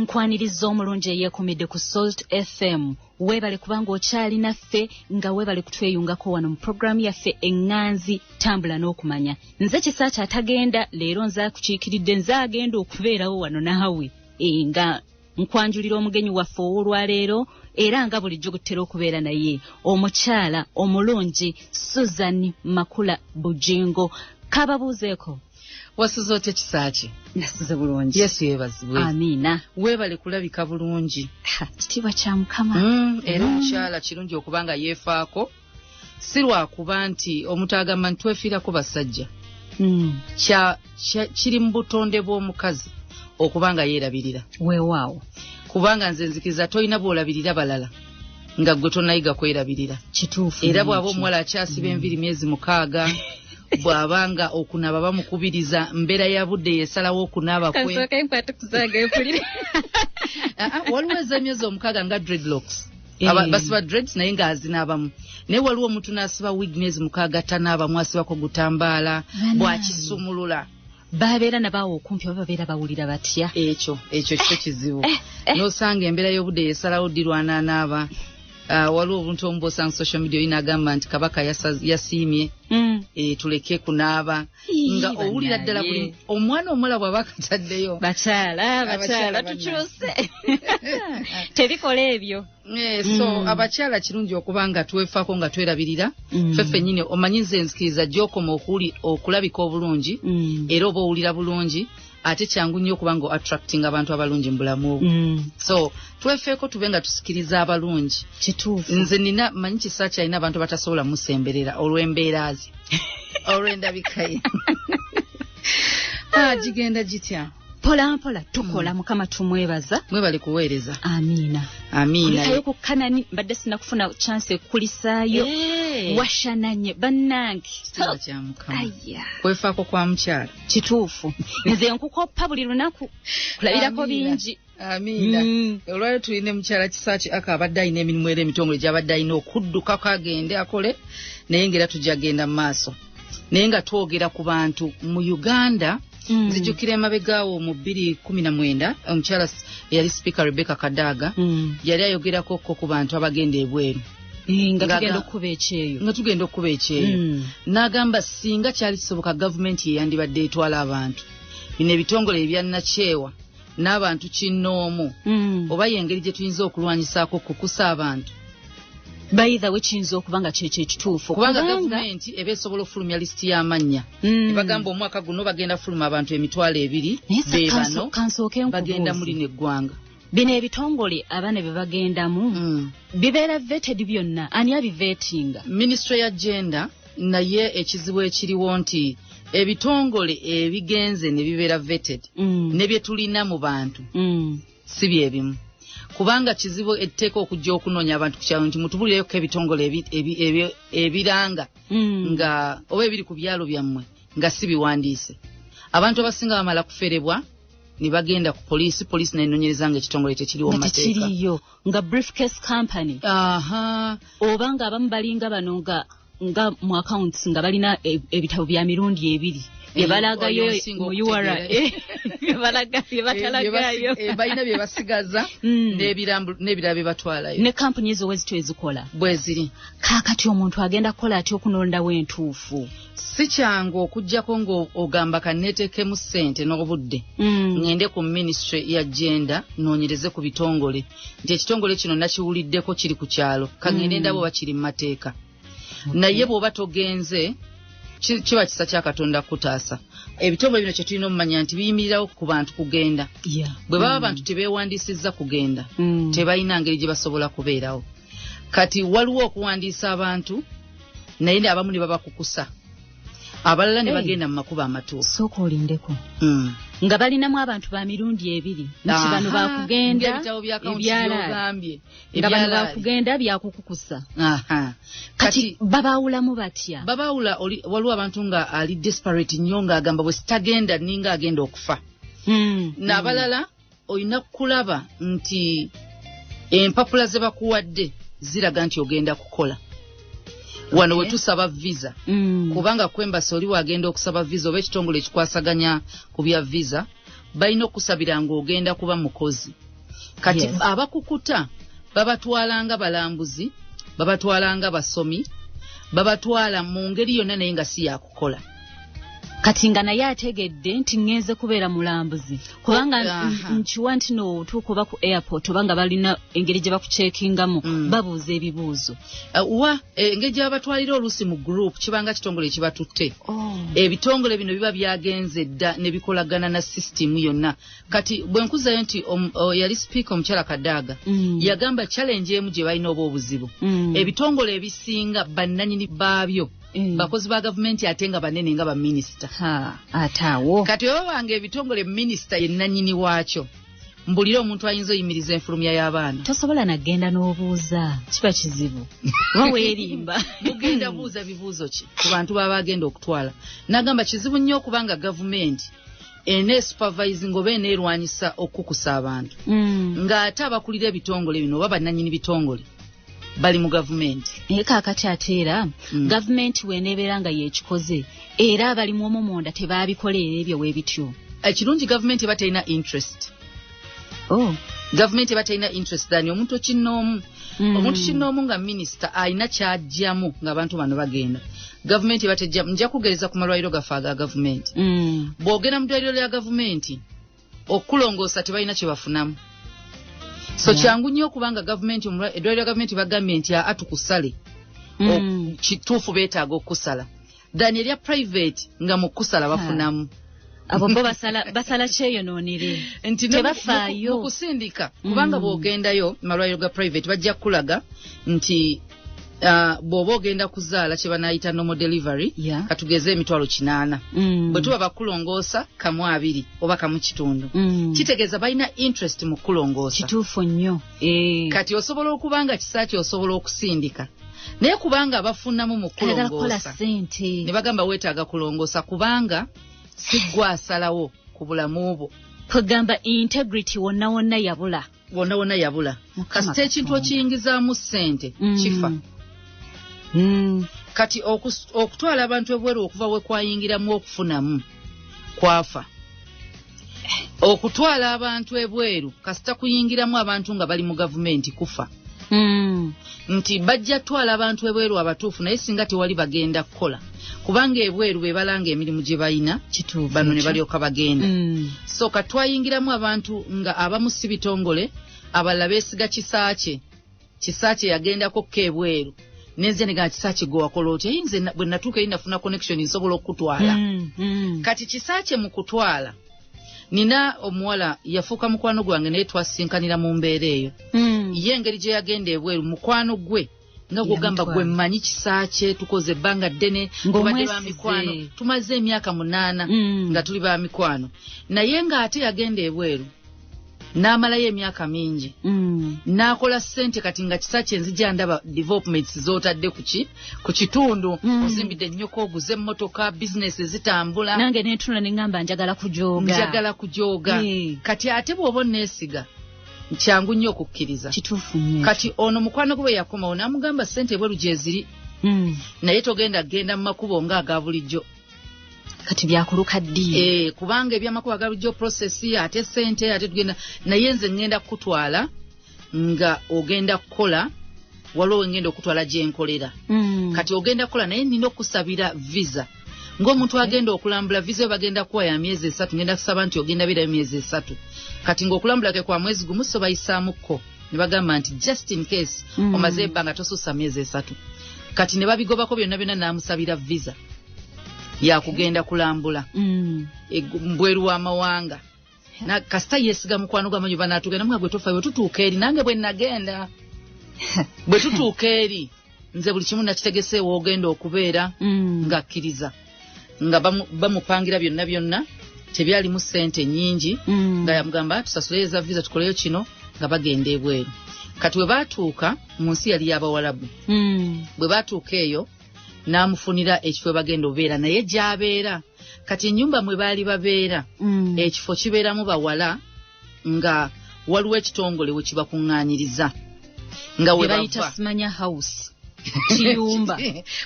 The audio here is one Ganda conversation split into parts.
Nkwaniriza omulungi eyeekumidde ku Salt FM. Weebale kubanga okyali naffe, nga weebale kutweyungako wano mu puroguramu yaffe Eŋŋanzi Tambula n'Okumanya. Nze Kisaaki atagenda leero, nze akukiikiridde, nze agenda okubeerawo wano naawe nga nkwanjulira omugenyi waffe ow'olwaleero, era nga bulijjo gutera okubeera naye, omukyala omulungi Susan Makula Bujingo. Kababuuzeeko. Wasuze otya, Kisaaki? Nasuze bulungi. Yesu yeebazibwe. Amiina. Weebale kulabika bulungi. Kitiibwa kya Mukama. Era omukyala kirungi okuba nga yeefaako, si lwakuba nti omuntu agamba nti twefiirako basajja. Kiri mu butonde bw'omukazi okuba nga yeerabirira. Weewaawo. Kubanga nze nzikiriza tolina bw'olabirira balala nga gwe tonayiga kwerabirira. Kituufu. Era bw'aba omuwala akyasiba enviri myezi 6, bw'aba nga okunaaba bamukubiriza, mbeera ya budde yesalawo okunaaba kwe. Kansooke nkwate kusaaga empulire. Ah, ah, waliwo ez'emyezi 6 nga dreadlocks. Basiba dreads naye ng'azinaabamu, naye waliwo omuntu n'asiba wig myezi 6 tanaabamu, asibako gutambaala. Bannange. Bw'akisumulula. Babeera nabaawo okumpi oba babeera bawulira batya? Ekyo kyo kizibu. Eh. N'osanga embeera y'obudde yesalawo ddi lwanaanaaba. Ah, waliwo obuntu omu bwosanga social media, olina agamba nti Kabaka yasiimye tuleke kunaaba, nga owulira ddala buli omwana omuwala bw'aba akataddeyo. Bakyala, bakyala. Abakyala. Tukyuse, tebikola ebyo. So abakyala kirungi okuba nga twefaako, nga twerabirira ffe ffennyini. Omanyi nze nzikiriza gy'okoma okulabika obulungi, era oba owulira bulungi, ate kyangu nnyo okuba nga attracting abantu abalungi mu bulamu obwo. So twefeeko, tube nga tusikiriza abalungi. Nze nina manyi kisa kyalina abantu abatasobola musemberera olw'embeera ze, olw'endabika ye. Ah, gigenda gitya? Mpola mpola tukola. Mukama tumwebaza. Mwebale kuweereza. Amiina. Amiina. Kulikayo ku Kanani, mbadde sinakufuna chance ekukulisaayo. Washananye bannange. Kitiibwa kya Mukama. Aya. Kwefaako kwa mukyala. Kituufu, nze nkukoppa buli lunaku, kulabirako Amiina. bingi. Amiina. Olwaliro tulina mukyala Kisaaki aka abadde alina emirimu era emitongole gy'abadde alina okuddukako agende akole, naye ngaera tujja genda mu maaso, naye nga twogera ku bantu mu Uganda. Nzijukira emabegaawo mu 2019, omukyala eyali Sipiika Rebecca Kadaga yali ayogerako ko ku bantu abagenda ebweru. Nga tugenda okukuba ekyeyo. Nga tugenda okukuba ekyeyo. N'agamba singa kyali kisoboka, gavumenti ye yandibadde etwala abantu, bino ebitongole ebyannakyewa n'abantu kinnoomu, oba yengeri gye tuyinza okulwanyisaako okukusa abantu. By the way, kiyinza okuba nga kyekyo ekituufu. Kubanga gavumenti eba esobola okufulumya lisiti y'amannya, ebagamba omwaka guno bagenda fuluma abantu 20,000, Naye sa be bano kansooke bagenda nkubuuze. mulino eggwanga. Bino ebitongole abaana bye bagendamu bibeera vetted byonna? Ani abivetinga? Minisitule ya gender, naye ekizibu ekiriwo nti ebitongole ebigenze ne bibeera vetted ne bye tulina mu bantu si byebimu, kubanga kizibu etteeka okujja okunoonya abantu ku kyalo nti mutubulireyoko ebitongole ebiranga nga oba ebiri ku byalo byammwe nga si biwandiise. Abantu abasinga bamala kuferebwa ne bagenda ku poliisi, poliisi nenoonyereza nga ekitongole tekiriwo mu Nga mateeka. tekiriyo, nga briefcase company. Aha. Oba nga abamu balinga bano nga mu accounts nga balina ebitabo bya mirundi ebiri bye balagayo Oyo nsinga mu URA. okutegeera. Bye balaga, bye batalagayo. Balina bye basigaza n'ebirala bye batwalayo. Ne kampuni ezo wezityo ezikola. Bwe ziri. Kaakati omuntu agenda kukola atya okunondawo entuufu? Si kyangu, okuggyako ng'ogamba kanneeteekemu ssente n'obudde, ŋŋende ku ministry ya gender noonyereze ku bitongole nti ekitongole kino nakiwuliddeko kiri ku kyalo, kaŋŋende ndaba oba kiri mu mateeka. Naye bw'oba togenze, kiba kisa kya Katonda kutaasa. Ebitongole bino kye tulina omumanya nti biyimirirawo ku bantu kugenda. Bwe baba abantu tebeewandiisizza kugenda, tebalina ngeri gye basobola kubeerawo. Kati waliwo okuwandiisa abantu, naye abamu ne babakukusa, abalala ne bagenda mu makubo amatuufu. Sooka olindeko. Nga balinamu abantu ba mirundi ebiri nti bano bakugenda Ng'ebitabo bya accounts ebyalaali. by'ogambye. Nga bano Ebyalaali. bakugenda byakukukusa. Kati Kati babaawulamu batya? Babaawula waliwo abantu nga ali desperate nnyo, ng'agamba bwe sitagenda ninga agenda okufa. N'abalala olina kulaba nti empapula ze bakuwadde ziraga nti ogenda kukola wano. We tusaba visa, kubanga ku embassy oli wagenda okusaba visa oba ekitongole ekikwasaganya ku bya visa, balina okusabira ng'ogenda kuba mukozi. Kati abakukuta babatwalanga balambuzi, babatwalanga basomi, babatwala mu ngeri yonna naye nga si yakukola. Kati nga naye ategedde nti ngenze kubeera mulambuzi, kubanga nkiwa nti n'otuuka oba ku airport oba nga balina engeri gye bakucekingamu, babuuza ebibuuzo. Engeri gye babatwalira oluusi mu group kibanga kitongole ekibatutte. Ebitongole bino biba byagenze dda ne bikolagana na system yonna. Kati bwe nkuzayo nti yali speaker omukyala Kadaga, yagamba challenge emu gye balina oba obuzibu. Ebitongole ebisinga bannannyini baabyo bakozi ba gavumenti ate nga banene nga ba minisita. Ate awo kati bwe babanga ebitongole minisita ye nannyini waakyo, mbulire omuntu ayinza oyimiriza enfulumya y'abaana. Tosobola nagenda n'obuuza, kiba kizibu oba weerimba. Mugenda buuza bibuuzo ki ku bantu baba bagenda okutwala? Nagamba kizibu nnyo okubanga gavumenti eneesupervising oba eneerwanyisa okukukusa abantu, ng'ate abakulira ebitongole bino oba bannannyini bitongole bali mu gavumenti. Naye kaakati ate era gavumenti weneebeera nga yeekikoze, era abalimu omwo munda tebaabikola ebyo weebityo. Ekirungi gavumenti eba terina interest. Gavumenti eba terina interest than omuntu kinnoomu. Omuntu kinnoomu nga minisita alina ky'aggyamu ng'abantu bano bagenda. Gavumenti eba tejja. Nja kugereza ku malwaliro gaffe aga gavumenti. Bw'ogenda mu ddwaliro lya gavumenti okulongoosa tebalina kye bafunamu. So kyangu nnyo okubanga gavumenti, eddwaliro lya gavumenti bagambye nti aa tukusale. Kituufu beetaaga okukusala. Than erya private nga mu kukusala bafunamu. Abo bo basala kyeyonoonere. Nti tebafaayo. Mu kusindika, kubanga bw'ogendayo malwaliro ga private bajja kukulaga nti bw'oba ogenda kuzaala kye banaayita normal delivery, katugeze 800,000. Bwe tuba bakulongoosa 2.5 oba 1.5. Kitegeeza balina interest mu kulongoosa. Kituufu nnyo. Kati osobola okuba nga kisaaki osobola okusindika, naye kubanga bafunamu mu kulongoosa ne bagamba weetaaga kulongoosa kubanga si ggwe asalawo ku bulamu bwo. Kugamba integrity wonna wonna yabula. Wonna wonna yabula. Kasita ekintu okiyingizaamu ssente kifa. Kati okutwala abantu ebweru okuva we kwayingiramu okufunamu kwafa. Okutwala abantu ebweru kasita kuyingiramu abantu nga bali mu gavumenti kufa. Nti bajja twala abantu ebweru abatuufu, naye singa tewali bagenda kukola, kubanga ebweru be balanga emirimu gye balina, bano ne balyoka bagenda. So katwayingiramu abantu nga abamu si bitongole, abalala beesiga Kisaakye. Kisaakye yagendako ko ebweru, nenze ne Kisaakye gwe wakola otya? Nze bwe natuuka eri nafuna connection nsobola okukutwala. Kati Kisaakye mu kutwala, nina omuwala yafuuka mukwano gwange naye twasinkanira mu mbeera eyo. Ye engeri gye yagenda ebweru mukwano gwe nga gwogamba gwe mmanyi Kisaakye, tukoze ebbanga ddene, tubadde ba mikwano, tumaze emyaka 8 nga tuli ba mikwano. Naye ng'ate yagenda ebweru n'amalayo emyaka mingi, n'akola ssente. Kati nga Kisaakye nzija ndaba developments z'otadde ku kitundu, ozimbidde ennyoko, oguze emmotoka, bizinesi zitambula. Nange nentunula ne ŋŋamba njagala kujooga. Njagala kujooga. Kati ate bw'oba onneesiga kyangu nnyo okukkiriza. Kituufu nnyo. Kati ono mukwano gwe yakomawo n'amugamba ssente ebweru gye ziri, naye togenda genda mu makubo ng'aga bulijjo. Kati byakuluka ddi? Kubanga ebyamakubo aga bulijjo process, ate ssente, ate tugenda, naye nze ŋŋenda kukutwala nga ogenda kukola, waliwo ngenda okutwala gye nkolera. Kati ogenda kukola naye nina okusabira visa. Ng'omuntu agenda okulambula visa bagenda kuwa ya myezi 3, ngenda kusaba nti ogenda beerayo myezi 3. Kati ng'okulambula ke kwa mwezi gumu, so bayisaamuko ne bagamba nti just in case omaze ebbanga tosussa myezi 3. Kati ne babigobako byonna byonna, n'amusabira visa yakugenda kulambula mbweru w'amawanga. Na kasita yeesiga mukwano gw'amanyi banaatugenda mwa gwe tofa, bwe tutuuka eri nange bwe nagenda. Bwe tutuuka eri nze buli kimu nakitegese w'ogenda okubeera, ng'akkiriza nga bamupangira byonna byonna, tebyalimu ssente nnyingi, nga yamugamba tusasuleyo eza visa tukoleyo kino, nga bagenda ebweru. Kati bwe baatuuka mu nsi yali y'Abawalabu, bwe baatuuka eyo n'amufunira ekifo we bagenda obeera, naye gy'abeera kati ennyumba mwe baali babeera, ekifo kibeeramu bawala nga waliwo ekitongole we kibakuŋŋaanyiriza nga we bayita simanya house kiyumba.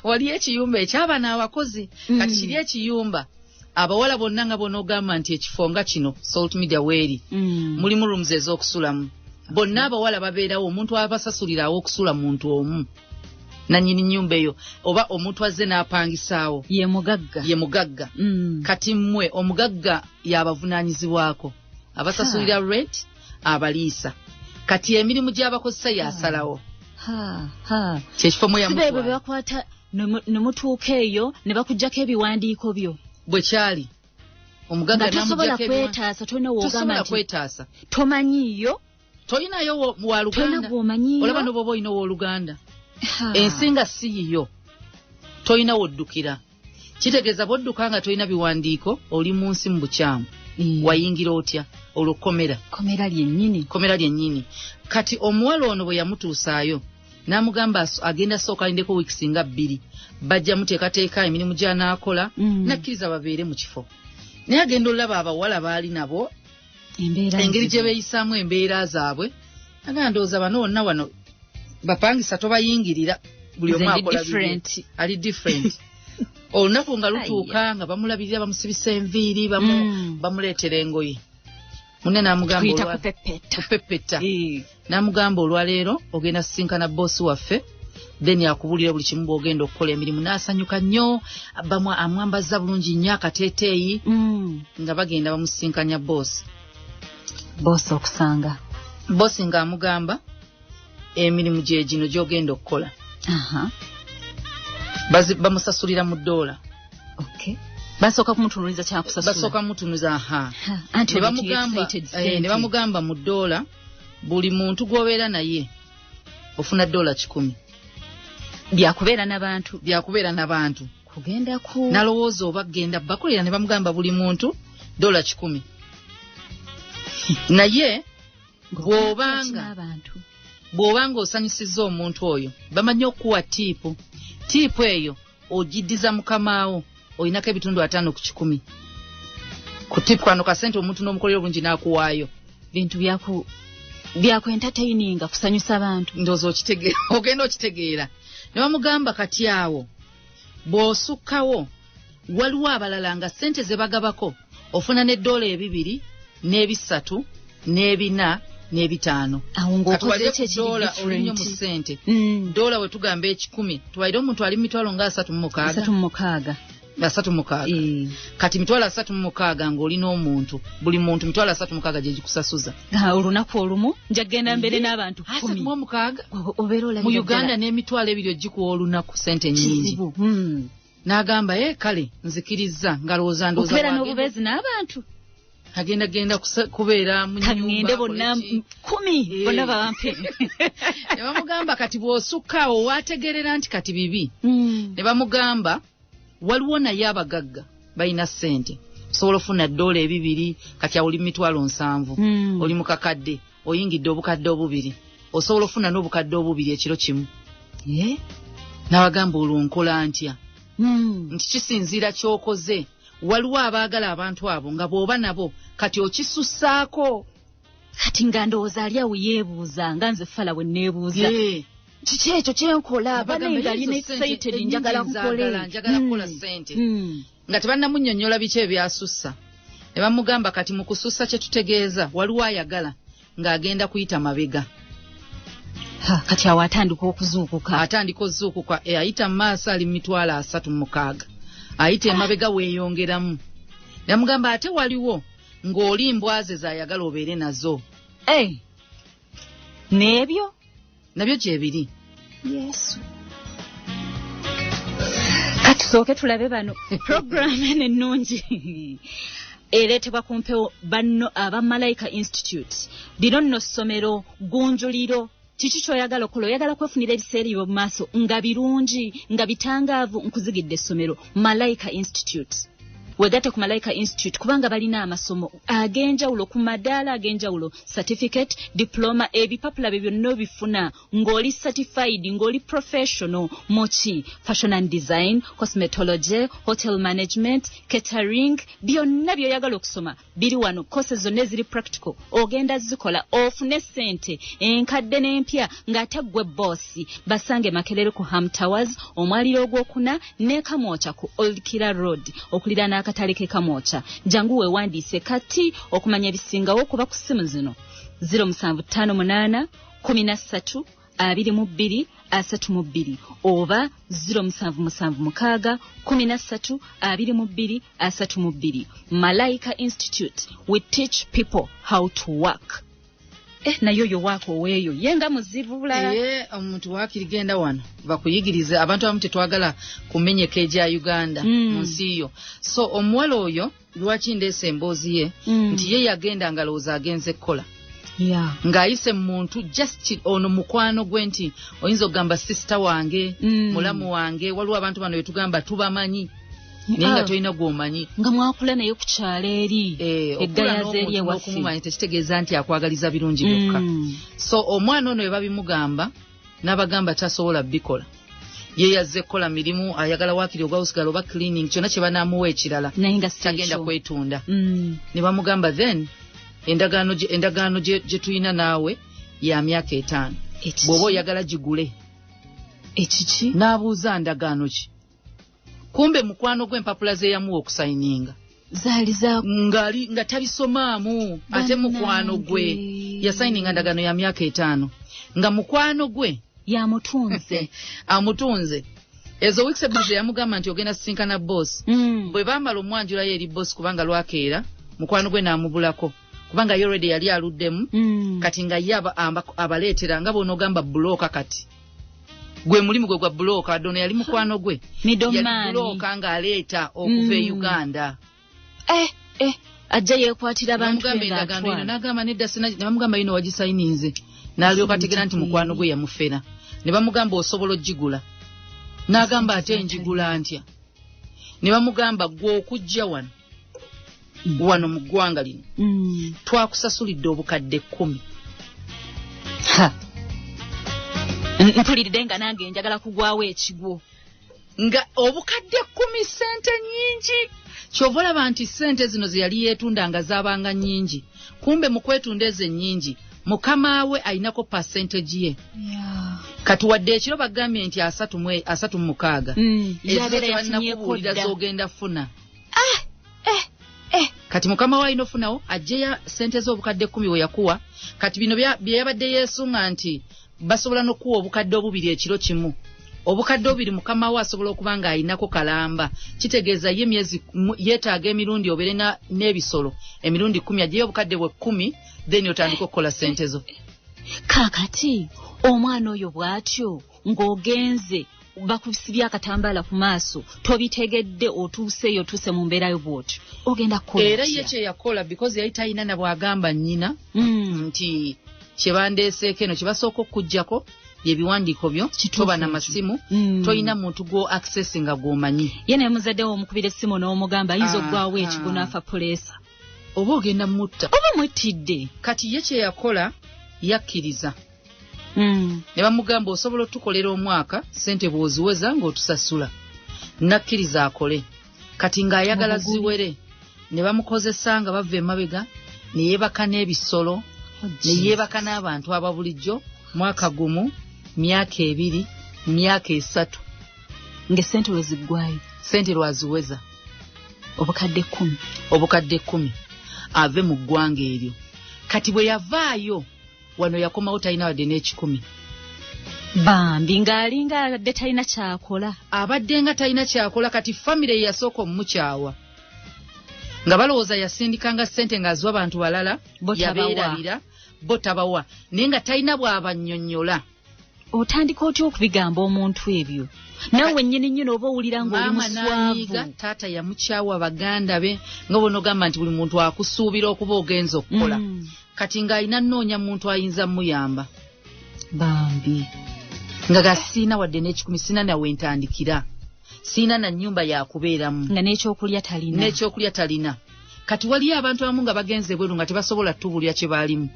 Waliyo ekiyumba eky'abaana abakozi. Kati kiri ekiyumba abawala bonna nga bonoogamba nti ekifo nga kino Salt Media weeri, mulimu rooms ez'okusulamu, Bonna abawala babeerawo, omuntu abasasulirawo okusula muntu omu nannyini nnyumba eyo, oba omuntu azze n'apangisaawo ye mugagga. Ye mugagga. Kati mmwe omugagga y'abavunaanyizibwako, abasasulira rent, abaliisa. Kati emirimu gy'abakozesa y'asalawo. Kyekifo mwe Si beebo yamutwala. Bebakwata ne mutuuka eyo ne bakuggyako ebiwandiiko byo? Bwe kyali, omugagga Nga tosobola n'amuggyako kwetaasa, tolina woogamba Tosobola nti kwetaasa. Tomanyiiyo. Tolinayo Tolina waluganda. gw'omanyiiyo. Olaba n'obwoba olina owooluganda, ensi nga si yiyo, tolina woddukira. Kitegeeza bw'odduka nga tolina biwandiiko, oli mu nsi mu bukyamu. Wayingira otya olwo? Kkomera. Komera lyennyini. Kkomera lyennyini. Kati omuwala ono bwe yamutuusaayo, n'amugamba agenda sooka alindeko wiikisi nga 2, bajja muteekateeka emirimu gy'anaakola. Nakkiriza babeere mu kifo, naye agenda olaba abawala baali nabo, Embeera engeri gye nzibu. beeyisaamu, embeera zaabwe, agamba, ndowooza bano bonna wano bapangisa tobayingirira, buli Nze omu ndi akola bibye. different. Ali different. Olunaku nga lutuuka nga bamulabirira, bamusibisa enviiri, bamuleetera engoye. Munne n'amugamba Tuyita kupepeta. Kupepeta. N'amugamba, olwaleero ogenda sisinkana boosi waffe, then akubuulira buli kimu bw'ogenda okukola emirimu. N'asanyuka nnyo, amwambaza bulungi nnyo akateeteeyi. Nga bagenda bamusisinkanya boosi. Boosi okusanga. Boosi ng'amugamba, emirimu gye gino gy'ogenda okukola. Bamusasulira mu ddoola. Okay. Basooka kumutunuliza kyakusasula. Basooka mutunuza, aha. Ha, anti Ne omuntu bamugamba excited sente. Ne bamugamba mu ddoola, buli muntu gw'obeera naye ofuna $100. Byakubeera n'abantu. Byakubeera n'abantu. Kugenda ku Nalowooza oba genda bakolera, ne bamugamba buli muntu $100, naye bw'obanga n'abantu. Bw'obanga osanyusizza omuntu oyo, bamanyi okukuwa tip. Tip eyo ogiddiza mukamaawo, olinako ebitundu 50% ku tip. Kano kasente omuntu n'omukolera obulungi n'akuwaayo. Bintu byaku entertaininga, kusanyusa abantu. Ndowooza okitegeera, ogenda okitegeera. Ne bamugamba, kati awo bw'osukkawo, waliwo abalala nga ssente ze bagabako ofuna n'eddoola 2 n'ebisatu n'ebina n'ebitaano. Awo ng'okoze Katubalire ekyo ku ekiri ddoola olunnyo mu different. ssente. Ddoola we tugamba 100, tubalire omuntu ali mu 360,000. 36. 36. Kati 36,000 ng'olina omuntu, buli muntu 36,000 gye gikusasuza. Ah, olunaku olumu nja genda mbeere n'abantu asatu 10. mu omukaaga. Obeera Mu olabira Uganda ddala. n'emitwalo 2 ogikuwa olunaku, ssente nnyingi. Kizibu. N'agamba, e kale nzikirizza, ngalowooza ndowooza Okubeera n'obubeezi n'abantu. Agenda genda kubeera mu Kaŋŋende nnyumba, bonna akole ki. 10 bonna bampe. Ne bamugamba, kati bw'osukka awo waategerera nti kati bibi. Ne bamugamba, waliwo naye abagagga balina ssente, osobola ofuna $2. Kati awo oli mu 70,000. Oli mu kakadde, oyingidde 2,000, osobola ofuna n'2,000 ekiro kimu. N'abagamba, olwo nkola ntya? Nti kisinziira ky'okoze. Waliwo abaagala abantu abo nga bw'oba nabo kati okisusaako. Kati nga ndowooza ali awo yeebuuza nga nze fala bwe neebuuza, kiki ekyo kyenkola? Abagamba, Bane nga ezo alina ssente excited, ennyingi njagala nkole. Nzaagala, njagala kukola ssente. Nga tebannamunnyonnyola biki ebyasussa. Ne bamugamba, kati mu kusussa kye tutegeeza, waliwo ayagala ng'agenda kuyita mabega. Ha, kati awo atandika okuzuukuka. Atandika ozuukuka. Ayita mu maaso ali mu 36,000, ayita emabega weeyongeramu. Ne bamugamba, ate waliwo ng'oli mbwaze z'ayagala obeere nazo. N'ebyo Nabyo gyebiri. Yesu, katusooke tulabe bano. Puroguramu eno ennungi ereetebwa ku mpewo banno aba Malayika Institute. Lino nno ssomero gunjuliro. Kiki ky'oyagala okukola? Oyagala kwefunira ebiseera ebyo mu maaso nga birungi, nga bitangaavu? Nkuzigidde essomero Malayika Institute. Wegatte ku Malayika Institute kubanga balina amasomo ag'enjawulo ku madaala ag'enjawulo: certificate, diploma, ebipapula bye byonna obifuna ng'oli certified, ng'oli professional muki fashion and design, cosmetology, hotel management, catering. Byonna by'oyagala okusoma biri wano. Courses zonna eziri practical ogenda zikola ofune ssente enkadde n'empya ng'ate ggwe boosi. Basange Makerere ku Ham Towers, omwaliro ogwokuna, ne Kamwokya ku Old Kira Road okuliraana akatale ke Kamwokya. Jangu weewandiise kati okumanya ebisingawo kuba ku ssimu zino 0758 13 22 32 oba 0776 13 22 32. Malaika Institute, we teach people how to work. Nayo yo wako weeyo yenga muzibu bulala. Omuntu waakiri genda wano bakuyigirize. Abantu abamu tetwagala kumenyeka egya Uganda mu nsi yo. So omuwala oyo lwaki ndeese emboozi ye nti ye yagenda ngalowooza agenze kukola, ng'ayise muntu just ono mukwano gwe nti oyinza okugamba sister wange, mulamu wange. Waliwo abantu bano betugamba tubamanyi naye nga tolina gw'omanyi, nga mwakula naye ku kyalo eri eggayaza eri ewaffe. Okumumanya tekitegeeza nti akwagaliza birungi byokka. So omwana ono bwe babimugamba n'abagamba tasobola bikola, ye yazze kukola mirimu, ayagala waakiri ogwa usigala oba cleaning, kyonna kye banaamuwa ekirala, tagenda kwetunda. Ne bamugamba then endagaano gye tulina naawe ya myaka 5, bw'oba oyagala gigule. Ekiki? N'abuuza ndagaano ki? Kumbe mukwano gw'empapula ze yamuwa okusayininga zaali za nga tabisomaamu. Ate mukwano gwe yasayininga ndagaano ya myaka 5, nga mukwano gwe yamutunze amutunze. Ezo weeks ebbiri yamugamba nti ogenda sisinkana boss. Bwe baamala omwanjulayo eri boss, kubanga lwakeera mukwano gwe n'amubulako, kubanga ye already yali aluddemu. Kati nga ye abaleetera nga bw'onoogamba bulooka, kati gwe mulimu gwe gwa bulooka. Adono yali mukwano gwe, yali bulooka ng'aleeta okuva e Uganda. Ajja yeekwatira abantu. Endagaano n'agamba nedda, ne bamugamba yino wagisayininze. N'alyoka ategeera nti mukwano gwe yamufera. Ne bamugamba osobola ogigula. N'agamba ate njigula ntya? Ne bamugamba gwe okujja wano wano mu ggwanga lino twakusasulidde obukadde 10. Mpuliridde nga nange njagala kugwawo ekigwo. Nga obukadde 10 ssente nnyingi. Ky'ova olaba nti ssente zino ze yali yeetunda nga zaabanga nnyingi. Kumbe mu kwetunda ezo ennyingi mukama we ayinako percentage ye. Kati wadde ekiro bagambye nti 36 yabeera yafunyeeko dda z'ogenda funa. Kati mukama we alina ofunawo aggyeyo ssente z'obukadde 10 we yakuwa. Kati bino bye yabadde yeesunga nti basobola n'okuwa obukadde obubiri ekiro kimu. Obukadde obubiri mukama we asobola okuba ng'ayinako kalamba. Kitegeeza ye myezi yeetaaga emirundi obeere n'ebisolo emirundi 10, aggyeyo obukadde bwe 10, then otandike okukola ssente zo. Kaakati omwana oyo bw'atyo ng'ogenze bakusibye akatambaala ku maaso, tobitegedde, otuuseeyo otuuse mu mbeerayo bw'otyo, ogenda kukola Era ye kye yakola, because yali talina na bw'agamba nnyina nti kye bandeeseeko eno kye basooka okukuggyako byebiwandiiko byo, toba na masimu, tolina muntu gwo access nga gw'omanyi. Ye naye muzadde wo omukubira essimu n'omugamba ayinza okugwawo ekigo n'afa puleesa, oba ogenda mutta, oba mwettidde. Kati ye kye yakola yakkiriza. Ne bamugamba osobola otukolera omwaka, ssente bw'oziweza ng'otusasula. Nakkiriza akole. Kati ng'ayagala ziwere, ne bamukozesa nga bava emabega, ne yeebaka n'ebisolo, ne yeebaka n'abantu aba bulijjo, mwaka gumu, myaka 2, myaka 3. Ng'essente lwe ziggwayo. Ssente lwaziweza. Obukadde 10. Obukadde 10. Ave mu ggwanga eryo. Kati bwe yavaayo wano yakomawo talina wadde n'ekikumi. Bambi ng'alinga abadde talina kyakola. Abadde nga talina kyakola. Kati famire ye yasooka omukyawa, nga balowooza yasindikanga ssente ng'aziwa bantu balala, yabeerabira, bo tabawa, naye nga talina bw'abannyonnyola. Otandika otya okubigamba omuntu ebyo? Nawe wennyini nnyini oba owulira ng'oli muswavu. Taata yamukyawa, baganda be, nga bw'onoogamba nti buli muntu akusuubira okuba ogenza okukola. Kati ng'alina nnoonya muntu ayinza mmuyamba. Bambi nga gasiina wadde n'ekikumi, siina nawe ntandikira, siina na nnyumba yakubeeramu, nga n'ekyokulya talina. N'ekyokulya talina. Kati waliyo abantu abamu nga bagenze ebweru nga tebasobola tubulya kye baalimu.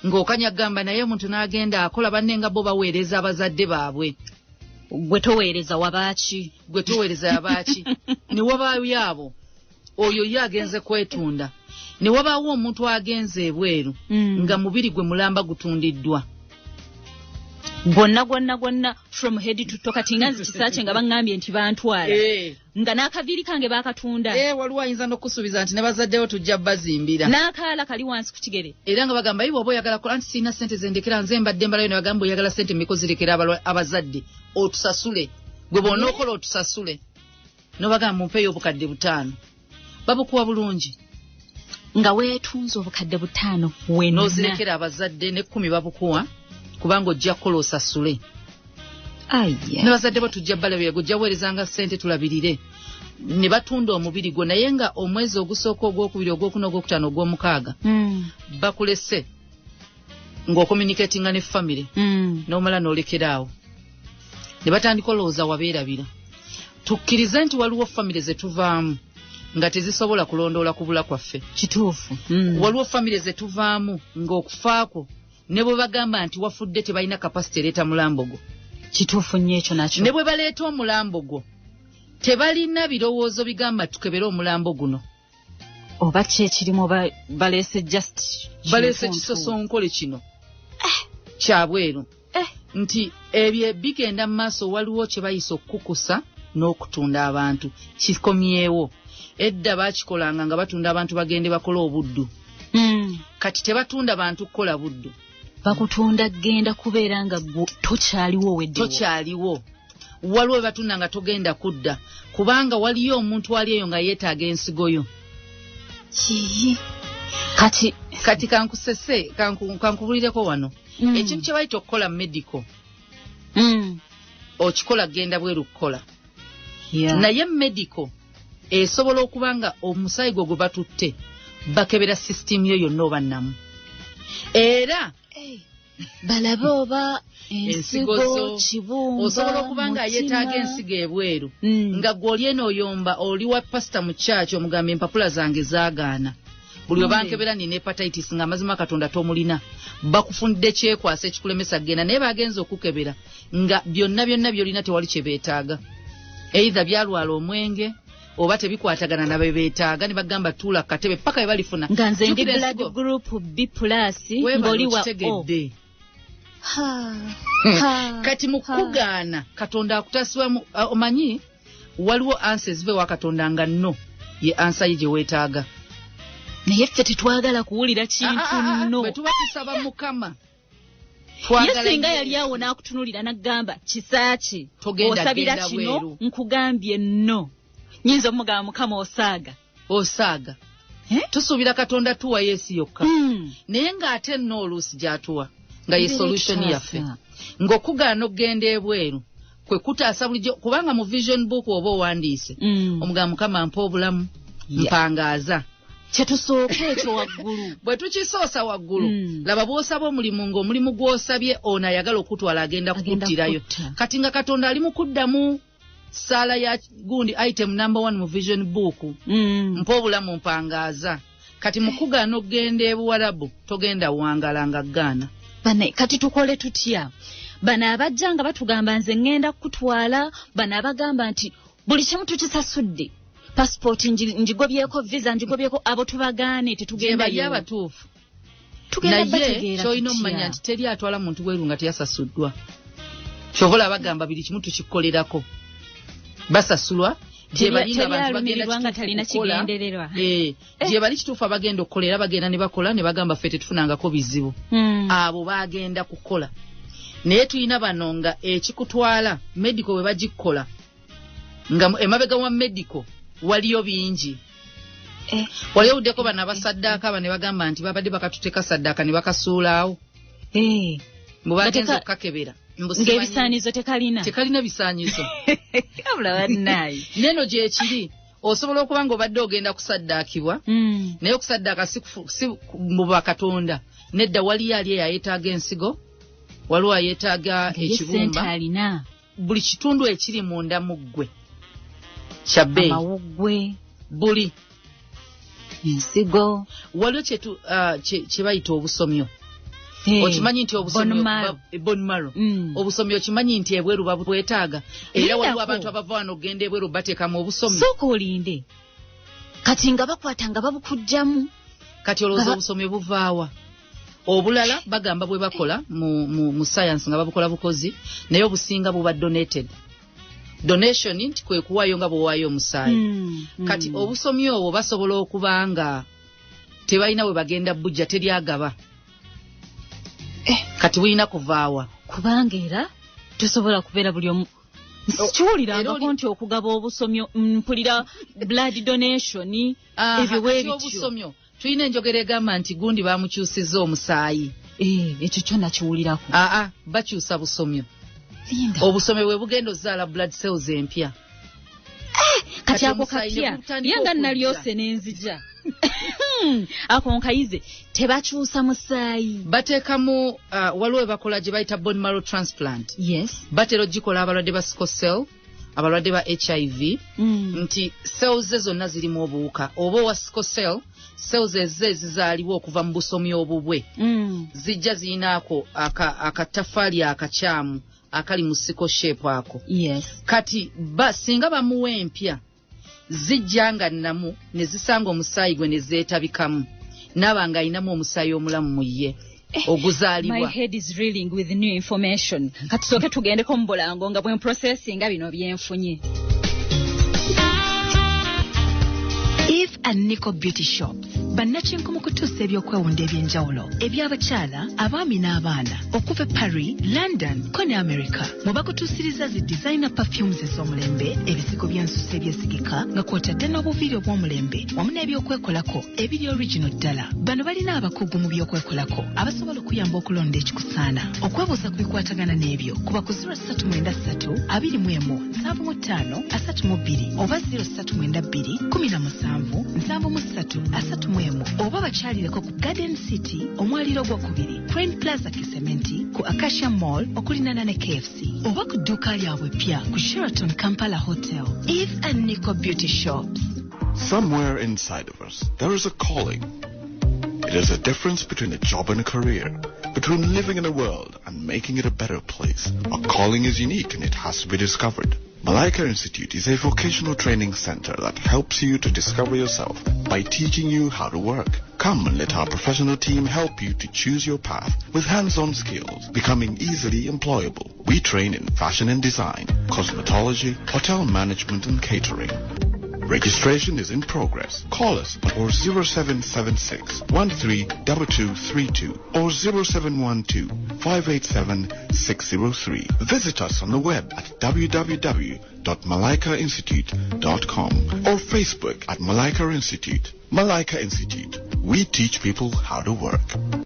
Ng'okanya gamba naye omuntu n'agenda akola, banne nga bo baweereza abazadde baabwe. Gwe toweereza wabaaki? Gwe toweereza yabaaki? Ne wabaayo abo, oyo ye agenze kwetunda. Ne wabaawo omuntu agenze ebweru nga mubiri gwe mulamba gutundiddwa. Gwonna gwonna gwonna from head to toe. Kati nga nze Kisaakye nga baŋŋambye nti bantwala, nga n'akaviiri kange baakatunda. Waliwo ayinza n'okusuubiza nti ne bazaddewo tujja bazimbira, n'akaala kali wansi ku kigere, era nga bagamba iwe oba oyagala kola, nti sirina ssente zendekera, nze mbadde mbalayo, ne bagamba oyagala ssente mmeka ozirekera abazadde otusasule, gwe bw'onookola otusasule, n'obagamba mumpeeyo obukadde 5, babukuwa bulungi. Nga weetunze obukadde 5 wenna n'ozirekera abazadde, ne 10 babukuwa, kubanga ojja kukola osasule. Ne bazadde bo tujja balabirira, gwe ojja weerezanga ssente tulabirire. Ne batunda omubiri gwo, naye nga omwezi ogusooka, ogwokubiri, ogwokuna, ogwokutaano, ogwomukaaga, bakulese ng'ocommunicatinga ne famire, n'omala n'olekera awo ne batandika olowooza wabeerabira. Tukkirize nti waliwo famire ze tuvaamu nga tezisobola kulondoola kubula kwaffe. Kituufu. Waliwo famire ze tuvaamu ng'okufaakwo ne bwe bagamba nti wafudde tebalina capacity ereeta mulambo gwo. Kituufu nnyo ekyo nakyo. Ne bwe baleeta omulambo gwo tebalina birowoozo bigamba tukebere omulambo guno oba ki ekirimu, oba baleese just baleese kisosonkole kino kyabweru. Nti ebyo bigenda mu maaso. Waliwo kye bayisa okukukusa n'okutunda abantu, kikomyewo. Edda baakikolanga nga batunda abantu bagende bakole obuddu. Kati tebatunda bantu kukola buddu, bakutunda genda kubeera nga tokyaliwo weddewo, tokyaliwo. Waliwo batunda nga togenda kudda, kubanga waliyo omuntu ali eyo nga yeetaaga ensigo yo. Kiyi kati kati kankusese, kankubulireko wano. Ekintu kye bayita okukola medical, okikola genda bweru kukola, naye medical esobola okuba nga omusaayi gwo gwe batutte bakebera system yo yonna oba nnamu, era balabe oba ensigo, kibumba. Osobola okuba nga yeetaaga ensigo ebweru, nga gwe oli eno oyomba, oli wa pasita mu kyaki, omugamba empapula zange zaagaana, buli we bankebera nina hepatitis, nga amazima Katonda tomulina, bakufunidde kyekwasa ekikulemesa genda, naye bagenze okukebera nga byonna byonna byolina tewali kye beetaaga, either byalwala omwenge oba tebikwatagana na bebeetaaga, ne bagamba tuula ku katebe paka we balifuna. Nga nze ndi blood group B plus, ng'oli wa O. Kati mu kugaana Katonda akutasibwamu. Omanyi waliwo answer eziva ewa Katonda nga nno ye answer ye gye weetaaga, naye ffe tetwagala kuwulira kintu nno. Bwe tuba tusaba Mukama, ye singa yali awo n'akutunulira n'agamba Kisaaki osabira kino, nkugambye nno, nyinza omugamba Mukama osaaga. Osaaga. Tusuubira Katonda tuwa yes yokka, naye ng'ate nno oluusi gy'atuwa nga ye solution yaffe, ng'okugaana okugenda ebweru kwe kutaasa bulijjo, kubanga mu vision book oba owandiise, omugamba Mukama mpa obulamu, mpangaaza. Kyetusooka ekyo waggulu. Bwe tukisoosa waggulu, laba bw'osaba omulimu, ng'omulimu gw'osabye ono ayagala okutwala agenda kukuttirayo. Kati nga Katonda ali mu kuddamu saala ya gundi, item number 1 mu vision book, mpa obulamu, mpangaaza. Kati mu kugaana okugenda ebuwarabu togenda wangala nga gaana. Bane, kati tukole tutya? Bano abajja nga batugamba nze ŋŋenda kukutwala, bano abagamba nti buli kimu tukisasudde, pasipooti njigobyeko, visa njigobyeko, abo tubagaane, tetugendayo abatuufu. Naye kyolina omumanya nti teri atwala muntu bweru nga teyasasuddwa. Kyova olaba bagamba buli kimu tukikolerako, basasulwa. Gye bali kituufu abagenda okukola, era bagenda ne bakola ne bagamba ffe tetufunangako bizibu. Abo bagenda kukola, naye tulina bano nga ekikutwala medical bwe bagikola, nga emabega wa medical waliyo bingi. Wali owuddeko bano abasaddaaka aba ne bagamba nti babadde bakatuteeka saddaaka ne bakasuulaawo, mbu bagenze okukakebera ng'ebisaanizo tekalina, tekalina bisaanyizo. Neno gyekiri, osobola okuba ng'obadde ogenda kusaddaakibwa, naye okusaddaaka si mu bakatonda nedda. Waliyo ali eyo ayeetaaga ensigo, waliwo ayeetaaga ekibumba, buli kitundu ekiri munda mu ggwe kya bbeeyi, amawuggwe, buli ensigo. Waliwo kye bayita obusomyo. Okimanyi nti obusomyo bone marrow, obusomyo okimanyi nti ebweru babwetaaga, era waliwo abantu abava wano okugenda ebweru bateekamu obusomyo. Sooka olinde, kati nga bakwata nga babukugjamu. Kati olowooza obusomyo buvaawa? Obulala bagamba bwe bakola mu science nga babukola bukozi, naye obusinga buba donated. Donation nti kwe kuwaayo nga bw'owaayo omusaayi. Kati obusomyo obwo basobola okuba nga tebalina we bagenda bujja, teryagaba. Kati bulina kuvaawa? Kubanga era tosobola kubeera buli omu sikiwulirangako nti okugaba obusomyo, mpulira blood donation, ebyo kati bwe bityo. Obusomyo tulina enjogera egamba nti gundi bamukyusizza omusaayi. Ekyo kyo nakiwulirako. Aa, bakyusa busomyo. Linda. Obusomyo bwe bugenda ozaala blood cells empya. Kati Kati ako omusaayi ne kapya gutandika ye nga okujja. nalyose nenzija ako nkayize, tebakyusa musaayi. Bateekamu waliwo we bakola gye bayita bone marrow transplant. Batera ogikola abalwadde ba sickle cell, abalwadde ba HIV, nti cells ze zonna zirimu obuwuka. Oba owa sickle cell, cells ezze ezizaalibwa okuva mu busomi obubwe zijja ziyinaako akatafaali akakyamu akali mu sickle shape ako. Kati singa bamuwa empya, zijja nga nnamu ne zisanga omusaayi gwe ne zeetabikamu, naaba ng'ayinamu omusaayi omulamu mu ye oguzaalibwa. My head is reeling with new information. Katusooke tugendeko mu bulango nga bwe mprocessinga bino byenfunye. Eve and Nico Beauty Shops bannakinku mu kutuusa ebyokwewunda ebyenjawulo eby'abakyala, abaami n'abaana okuva e Paris, London ko ne America, mwe bakutuusiriza zi designer perfumes ez'omulembe, ebisigo by'ensusu ebyesigika nga kw'otadde n'obuviiri obw'omulembe wamu n'ebyokwekolako ebiri original ddala. Bano balina abakugu mu byokwekolako abasobola okuyamba okulonda ekikusaana. Okwebuuza ku bikwatagana n'ebyo kuba ku 0393 21 75 32 oba 0392 17 73 31, oba bakyalireko ku Garden City, omwaliro ogwokubiri, Crane Plaza, Kisementi, ku Acacia Mall okulinana ne KFC, oba ku dduuka lyabwe ppya ku Sheraton Kampala Hotel. Eve and Nico Beauty Shops. Somewhere inside of us, there is a calling. It is a difference between a job and a career, between living in a world and making it a better place. A calling is unique and it has to be discovered. Malaika Institute is a vocational training center that helps you to discover yourself by teaching you how to work. Come and let our professional team help you to choose your path with hands-on skills, becoming easily employable. We train in fashion and design, cosmetology, hotel management and catering. Registration is in progress. Call us on 0776 132232 or 0712 587 603. Visit us on the web at www.malaikainstitute.com or Facebook at Malaika Institute. Malaika Institute. We teach people how to work.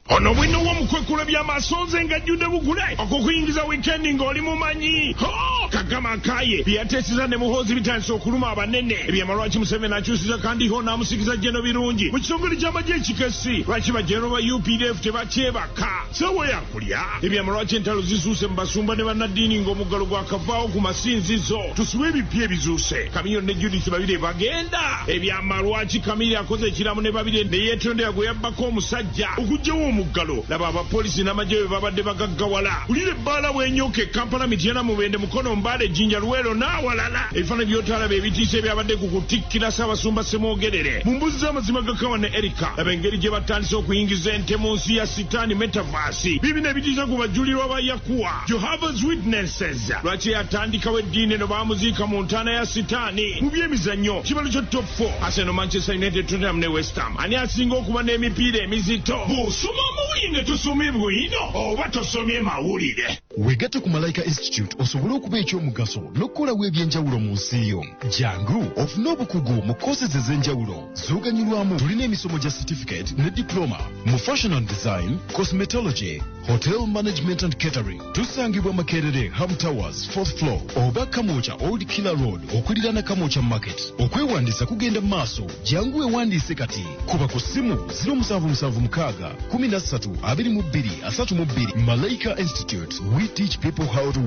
Ono bwino w'omukwekula by'amasonze ng'ajjudde bugule okukuyingiza wiikendi ng'oli mumanyi. Ho! Kagama Akaye bye yateeseza ne Muhoozi bitandise okuluma abanene. Ebyama lwaki Museveni akyusiza Kandiho n'amusikiza Jeno Birungi mu kitongole ky'amagye ekikessi? Lwaki bajeno ba UPDF tebakyebaka? Saawa yakulya. Ebyama lwaki entalo zisuuse mu basumba ne bannaddiini ng'omuggalo gwakavaawo ku masinzizo? Tusibe ebipya ebizuuse. Kamiliyoni ne Judith Babire bagenda. Ebyama lwaki Kamili akoze ekiraamo ne Babire ne yeetondera gwe yabbako omusajja okuggyawo omuggalo? Laba abapoliisi n'amagye bwe babadde bagaggawala. Wulira ebbaala bw'enyooka e Kampala, Mityana, Mubende, Mukono, Mbale, Jjinja, Luweero n'awalala. Ebifaananyi by'otalaba ebitiisa ebyabadde ku kutikkira Ssaabasumba Ssemwogerere. Mu mbuzi z'amazima ga Kawa ne Erika, laba engeri gye batandise okuyingiza ente mu nsi ya Sitaani metaverse. Biibino ebitiisa ku bajulirwa ba Yakuwa, Jehovah's Witnesses. Lwaki yatandikawo eddiini eno baamuziika mu ntaana ya Sitaani? Mu byemizannyo, kibalo kya top 4, Arsenal, Manchester United, Tottenham ne West Ham. Ani asinga okuba n'emipiira emizito? Bw'osoma amawulire nga tosomye bwino oba tosomye mawulire. Weegatte ku Malaika Institute osobole okuba ekyomugaso n'okukolawo ebyenjawulo mu nsi yo. Jangu ofune obukugu mu courses ez'enjawulo z'oganyulwamu. Tulina emisomo gya certificate ne diploma mu fashion and design, cosmetology, hotel management and catering. Tusangibwa Makerere, Ham Towers, fourth floor, oba Kamwokya, Old Killer Road, okuliraana Kamwokya Market. Okwewandiisa kugenda mu maaso. Jangu weewandiise kati. Kuba ku ssimu 0776 13 22 32. Malaika Institute. We teach people how to.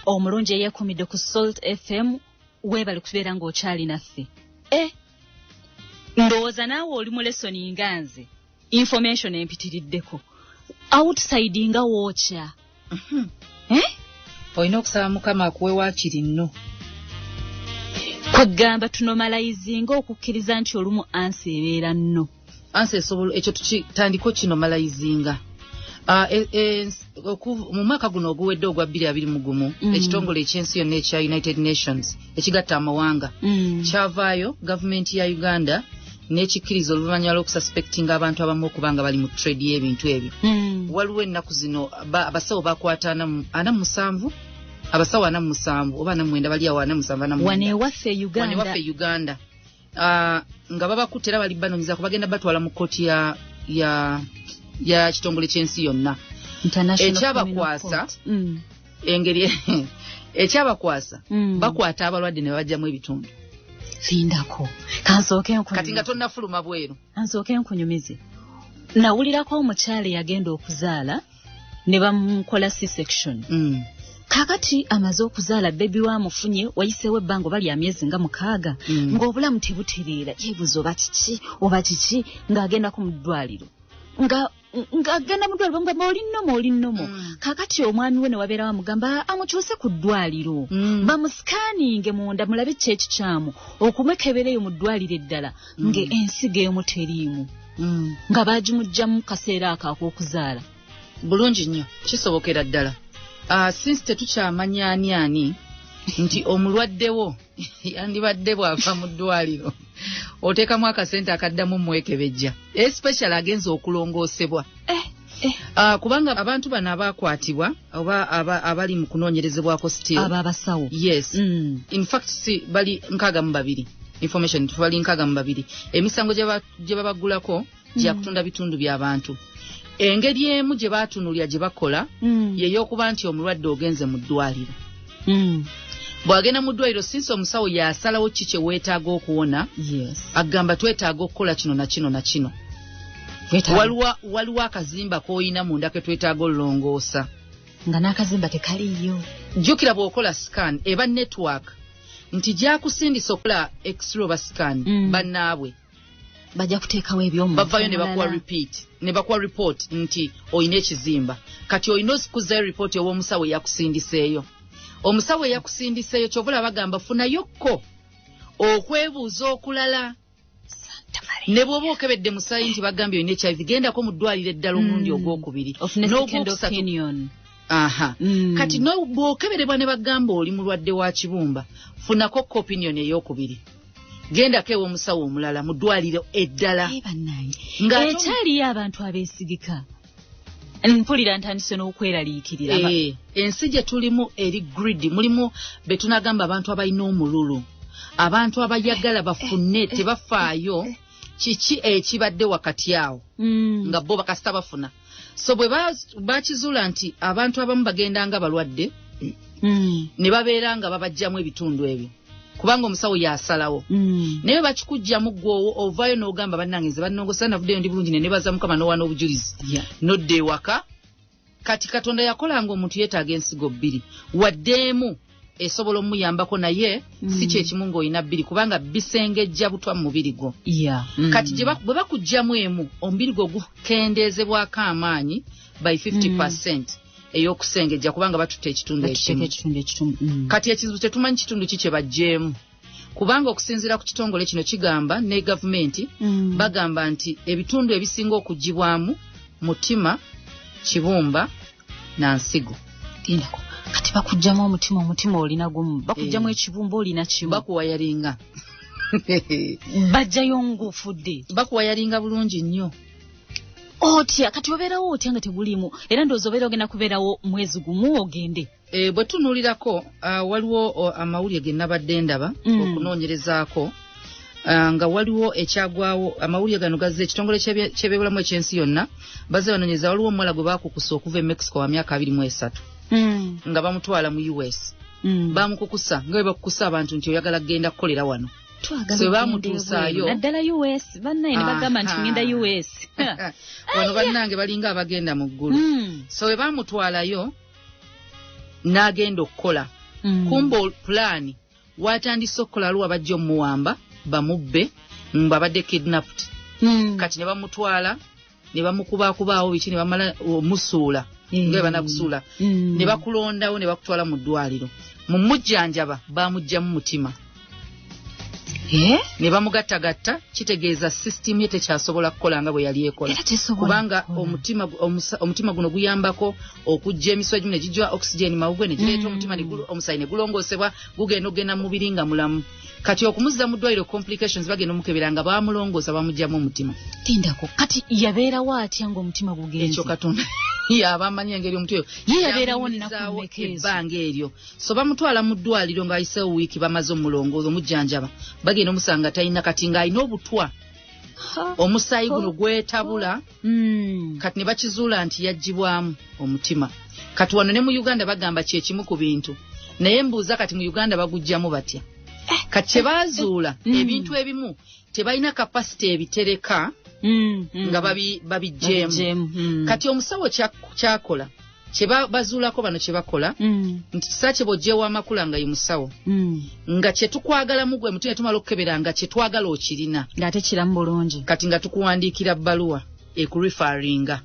Omulungi eyeekumidde ku Salt FM, weebale kubeera ng'okyali naffe. Ndowooza naawe oli mu lesson nga nze, information empitiriddeko. Outside nga wookya. Eh? Olina okusaba Mukama akuwe waakiri nno. Kwegamba tunormalizinga okukkiriza nti olumu answer ebeera nno. Answer esobola, ekyo tukitandiko kinormalizinga. Mu mwaka guno oguwedde ogwa 2021, ekitongole ekyensi yonna ekya United Nations ekigatta amawanga kyavaayo, gavumenti ya Uganda n'ekikkiriza oluvannyuma lw'okususpectinga abantu abamu okuba nga bali mu trade y'ebintu ebyo. Waliwo ennaku zino abasawo bakwata 47, abasawo 47 oba 49, bali awo 47, 49. Wano ewaffe Wano Uganda. ewaffe Uganda. Nga babakutte era bali banoonyeza, bagenda batwala mu kkooti ya kitongole ky'ensi yonna. International Ekyabakwasa, Criminal Court. Engeri ekyabakwasa, bakwata abalwadde ne babajjamu ebitundu. Lindako, kansooke Kati nga nkunyumize. tonnafuluma bweru. Kansooke nkunyumize. Nawulirako omukyala eyagenda okuzaala ne bamukola C-section. Kaakati amaze okuzaala, baby wamufunye, wayiseewo ebbanga oba lya myezi nga 6, ng'obulamu tebutereera, yeebuuza oba kiki oba kiki, ng'agendako mu ddwaliro, nga ng'agenda mu ddwaliro bamugamba oli normal, oli normal. Kaakati omwami we ne wabeerawo amugamba amukyuse ku ddwaliro, bamuscanninge munda mulabe ki ekikyamu, okumwekebereyo mu ddwaliro eddala ng'ensigo emu teriimu, nga bagimuggyamu kaseera ako ak'okuzaala. Bulungi nnyo, kisobokera ddala. Since tetukyamanya ani ani nti omulwaddewo yandibadde bw'ava mu ddwaliro oteekamu akasente akaddamu mwekebejja, especially agenza okulongoosebwa. Kubanga abantu bano abakwatibwa oba abali mu kunoonyerezebwako still, abo abasawo. Yes. In fact si bali 62, information bali 62. Emisango gye babaggulako gyakutunda bitundu by'abantu. Engeri emu gye baatunuulira gye bakola yey'okuba nti omulwadde ogenze mu ddwaliro. Bw'agenda mu ddwaliro, since omusawo yasalawo ki kye weetaaga okuwona, agamba twetaaga okukola kino na kino na kino. Waliwo akazimba k'olina munda ke twetaaga olulongoosa. Nga n'akazimba tekaliiyo. Jjukira bw'okola scan eba network nti gyakusindisa okukola x-ray oba scan, bannaabwe bajja kuteekawo ebyomuntu bavayo ne bakuwa omulala. Repeat ne bakuwa report nti olina ekizimba. Kati olina okuzzayo report ew'omusawo eyakusindiseeyo. Omusawo eyakusindiseeyo, kyova olaba bagamba funayokko okwebuuza okulala. Santa Maria. Ne bw'oba okebedde musaayi nti bagambye olina HIV, gendako mu ddwaliro eddala omulundi ogwokubiri ofune second n'ogwokusatu. opinion. Aha. Kati bw'okeberebwa ne bagamba oli mulwadde wa kibumba, funako ko opinion eyokubiri, gendako ew'omusawo omulala mu ddwaliro eddala. Eh, bannange, Ng'ate ekyaliyo abantu abeesigika, mpulira ntandise n'okweraliikirira. Eh, ensi gye tulimu eri greedy, mulimu be tunagamba abantu abalina omululu, abantu abayagala bafune, tebafaayo kiki ekibadde wakati awo, nga bo bakasita bafuna. So bwe bakizuula nti abantu abamu bagenda nga balwadde ne babeera nga babajjamu ebitundu ebyo, kubanga omusawo yasalawo, naye bakikuggyamu ggwowo ovaayo n'ogamba bannange nze bannongosa, navuddeyo ndi bulungi, ne nebaza Mukama n'owa n'obujulizi, nodda ewaka. Kati Katonda yakolanga omuntu yeetaaga ensigo bbiri, wadde emu esobola omuyambako, naye si kyekimu ng'olina bbiri, kubanga bisengejja butwa mu mubiri gwo. Kati bwe bakuggyamu emu, omubiri gwo gukendeezebwako amaanyi by 50% ey'okusengejja, kubanga batutte ekitundu Batuteeka ekimu. Ekitundu ekitundu. Kati ekizibu tetumanyi kitundu ki kye baggyeemu, kubanga okusinziira ku kitongole kino kigamba ne gavumenti, bagamba nti ebitundu ebisinga okuggyibwamu mutima, kibumba na nsigo. Lindako. Kati bakuggyamu omutima, omutima olina gumu, bakuggyamu Eh. ekibumba, olina kimu. Bakuwayaringa. Bajjayo ng'ofudde. Bakuwayaringa bulungi nnyo. Otya kati obeerawo otya nga teguliimu? Era ndowooza obeera ogenda kubeerawo mwezi gumu ogende. E, bwe tunuulirako waliwo amawulire ge nabadde ndaba okunoonyerezaako, nga waliwo ekyagwawo. Amawulire gano gazze ekitongole ky'ebyobulamu ekyensi yonna bazze banoonyereza. Waliwo omuwala gwe baakukusa okuva e Mexico wa myaka 23, nga bamutwala mu US. Bamukukusa nga bwe bakukusa abantu nti oyagala kugenda kukolera wano. Twagala So okugenda bamutuusaayo. ebweru, naddala US. Bannaye ne bagamba nti ngenda US. Wano bannange balinga abagenda mu ggulu. So bwe bamutwalayo n'agenda okukola, kumba pulaani watandise okukola, aliwo abajja omuwamba bamubbe ng'abadde kidnapped. Kati ne bamutwala ne bamukubakubaawo biki ne bamala omusuula, nga bwe banakusuula, ne bakulondawo ne bakutwala mu ddwaliro. Mu mujjanjaba bamuggyamu mutima. Ne bamugattagatta, kitegeeza system ye tekyasobola kukola nga bwe yali ekola, kubanga omutima guno guyambako okujja emiswa egimu ne gijja oxygen mawugwe ne gireeta omutima, omusaayi ne gulongoosebwa, gugenda okugenda mu mubiri nga mulamu. Kati okumuzza mu ddwaliro, complications, bagenda omukebera nga bamulongoosa, bamuggyamu omutima. Tindako, kati yabeerawo atya ng'omutima gugenze? Ekyo Katonda yaba amanyi engeri omuti oyo ye yabeerawo nnaku mmeka ezo. Ebbanga eryo. So bamutwala mu ddwaliro ng'ayiseewo wiiki, bamaze omulongooza, omujjanjaba, bagenda omusanga talina, kati ng'alina obutwa, omusaayi guno gwetabula. Kati ne bakizuula nti yaggibwamu omutima. Kati wano ne mu Uganda bagamba kyekimu ku bintu, naye mbuuza, kati mu Uganda baguggyamu batya? Kati kye baazuula, ebintu ebimu tebalina capacity ebitereka nga babiggyeemu. Kati omusawo kyakola, kye bazuulako bano, kye bakola nti kisa kye bw'oggyewo amakula nga ye musawo, nga kye tukwagalamu gwe mutu, ne tumala okukebera nga kye twagala okirina, ng'ate kiramu bulungi, kati nga tukuwandiikira bbaluwa ekureferringa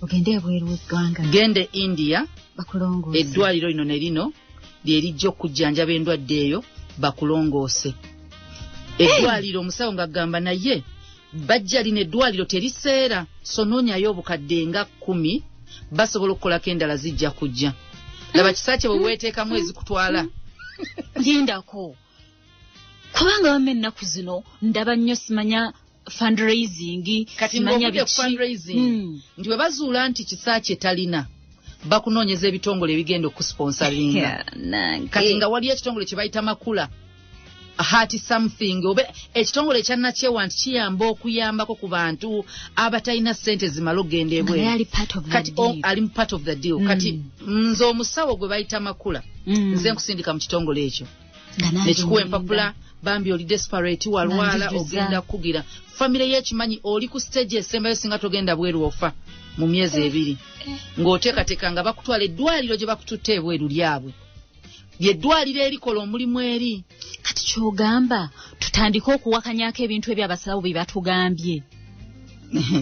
ogende ebweru w'eggwanga, gende India, bakulongoose, eddwaliro lino ne lino lye lijja okujjanjaba endwadde eyo, bakulongoose. Eddwaliro, omusawo ng'agamba, naye bajja lino eddwaliro teriseera, so noonyayo obukadde nga 10, basobola okukolako, endala zijja kujja. Laba kisa kye bwe weeteekamu ezikutwala. Lindako, kubanga wamma ennaku zino ndaba nnyo simanya fundraising, Kati simanya ng'ovudde ku biki. fundraising, nti bwe bazuula nti kisa kye talina, bakunoonyeza ebitongole ebigenda okusponsoringa. Yeah, nange. Kati nga waliyo ekitongole kye bayita Makula Heart something, oba ekitongole ekyannakyewa nti kiyamba okuyambako ku bantu abatalina ssente zimala okugenda Nga naye ebweru. ali part of the Kati deal. ali mu part of the deal. Kati nze omusawo gwe bayita Makula, nze nkusindika mu kitongole ekyo Nga nange nekikuwa ngenda. empapula, bambi oli desperate, walwala, Nga nzijuza. ogenda kukugira famire yekimanyi oli ku stage esembayo, singa togenda bweru ofa mu myezi 2, ng'oteekateeka nga bakutwala eddwaliro gye bakututte ebweru lyabwe, lyeddwaliro erikola omulimu eri. Kati kyogamba tutandike okuwakanyako ebintu ebyo abasawo bye batugambye?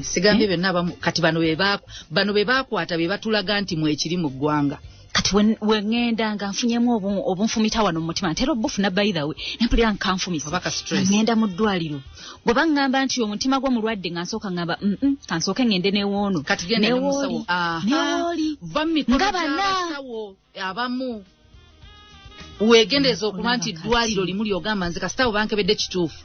Sigambye byonna, abamu. Kati bano be baakwata be batulaga nti mwekiri mu ggwanga. Kati we ŋŋenda nga nfunyemu obunfumita wano mu mutima, ntera obufuna, by the way, nempulira nkanfumisa. Oba ka stress. Ŋŋenda mu ddwaliro, bwe baŋŋamba nti omutima gwo mulwadde, nga nsooka ŋŋamba, kansooke ŋŋende newoono." Kati genda ne musawo. Aha. Newooli Va mu mikono Nga bana. gy'abasawo abamu, weegendereza okuba nti Olaba eddwaliro kati. limu lyogamba nze kasita bankebedde kituufu.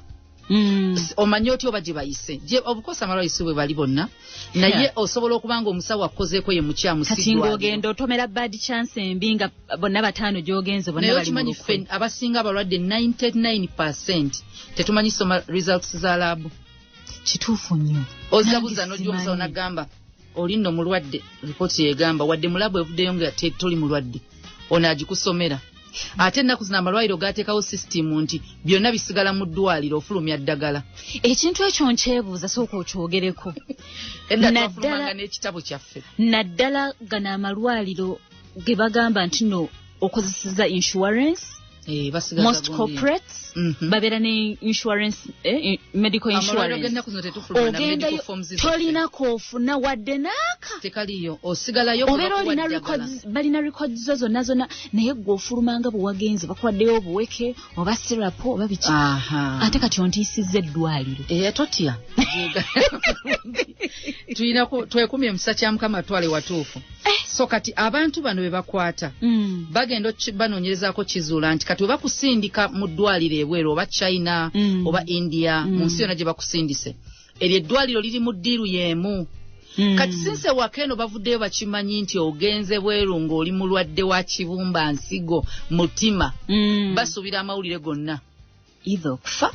Omanye otya oba gye bayise? Obukosa amalwaliro si bwe bali bonna, naye osobola okuba nga omusawo akukozeeko ye mukyamu, si Kati ddwaliro. ng'ogenda otomera bad chance embi, nga bonna bataano gy'ogenze bonna Naye bali mu okimanyi, lukwe. ffe abasinga abalwadde, 99 tetumanyi soma results za lab. Kituufu nnyo. Ozabuza Nange n'ojja omusawo simanyi. n'agamba oli nno mulwadde, ripooti yegamba wadde mu lab evuddeyo nga toli mulwadde, ono agikusomera. Ate ennaku zino amalwaliro gateekawo sisitimu nti byonna bisigala mu ddwaliro, ofulumya ddagala. Ekintu ekyo nkyebuuza, sooka okyogereko. Edda twafulumanga n'ekitabo kyaffe. Naddala gano amalwaliro ge bagamba nti no okozeseza insurance. Basigaza Most gundi. corporates babeera ne insurance, medical Amalwaliro insurance. g'ennaku zino tetufuluma na medical Ogendayo forms zaffe. tolina koofuna wadde naaka. Tekaliyo, osigalayo Obeera kubakuwa olina ddagala. records, balina records zo zonna zonna, naye gwe ofulumanga bwe wagenze, bakuwaddeyo obuweke oba syrup oba biki. Ate kati ontiisizza eddwaliro. Totya, tulina twekumye emisa kya Mukama, twale watuufu. So kati abantu bano be bakwata, bagenda banoonyerezaako, kizuula nti kati we bakusindika mu ddwaliro ebweru, oba China, oba India, mu nsi yonna gye bakusindise, eryo eddwaliro liri mu deal y'emu. Kati since ewaka eno bavuddeyo bakimanyi nti ogenze bweru ng'oli mulwadde wa kibumba nsigo mutima, basuubira amawulire gonna either okufa.